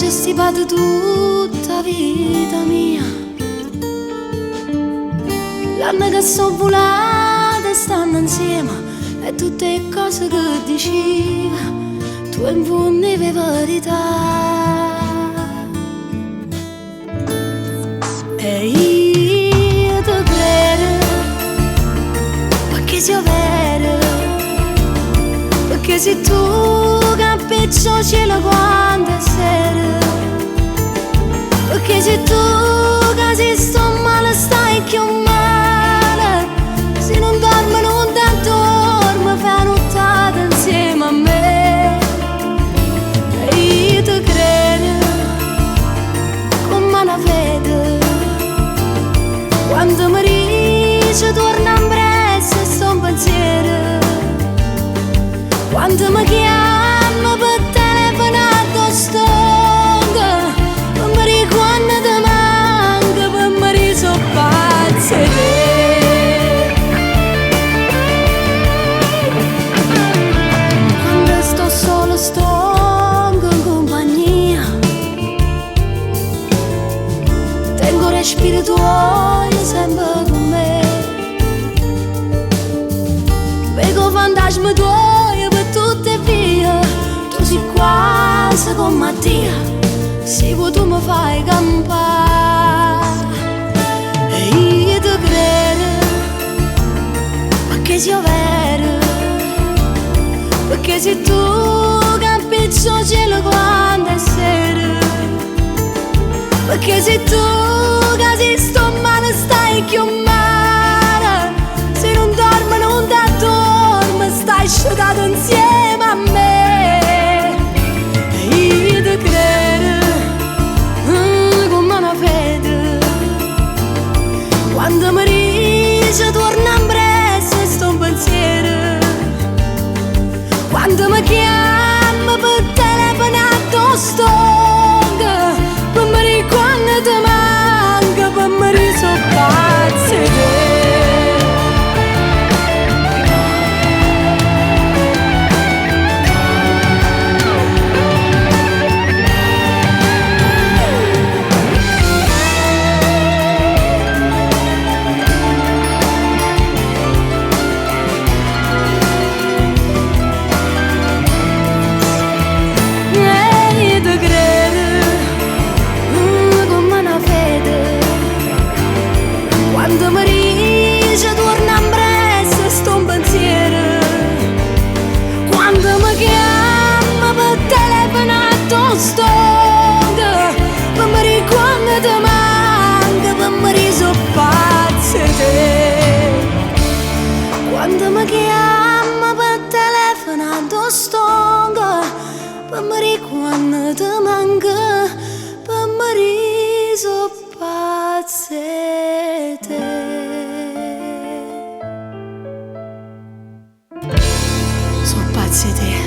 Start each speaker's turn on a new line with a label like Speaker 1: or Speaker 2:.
Speaker 1: T'aggio stipato tutta 'a vita mia. L'anne che so' vulate stanno insieme e tutte 'e cose che dicive tu 'e 'nfunnive 'e verità. E io te credo pecché si' overo, pecché si' tu che appicce 'o cielo quando è sera, pecché si' tu che si sto male stai cchiù male, si nun dormo nun t'addorme, fai 'a nuttata insieme a me. E io te credo comm' 'a na fede, quando me dice tuorn ambress e sto 'npensier, quando mi chiama per telefono addò stong, pe me di' quann te manca, pe me di' so pazz 'e te. Quando sto sola stong in compagnia, tengo 'o respiro tuoio sempre con me, veco 'o fantasma tuoio pe tutte 'e vie, tu si quasi comm' a Dio, si vuoi tu mi fai campà. E io te credo pecché si' overo, pecché si' tu che appicce 'o cielo quando è sera, pecché si' tu che si sto male stai cchiù male, si nun dormo nun t'addorme, stai scetato insieme a me. E io te credo comm' 'a na fede, quando mi dice tuorn ambress e sto 'npensier, quando mi chiama per telefono addò stong, pe me di' quann te manca, pe me di' so pazz 'e te. E io te credo comm' 'a na fede, quando mi dice tuorn ambress e sto 'npensier, quando mi chiama per telefono addò stong, pe me di' quann te manca, pe me di' so pazz 'e te. Quando mi chiama per telefono addò stong, pe me di' quann te manca, pe me di' so pazz 'e te. So pazz 'e te.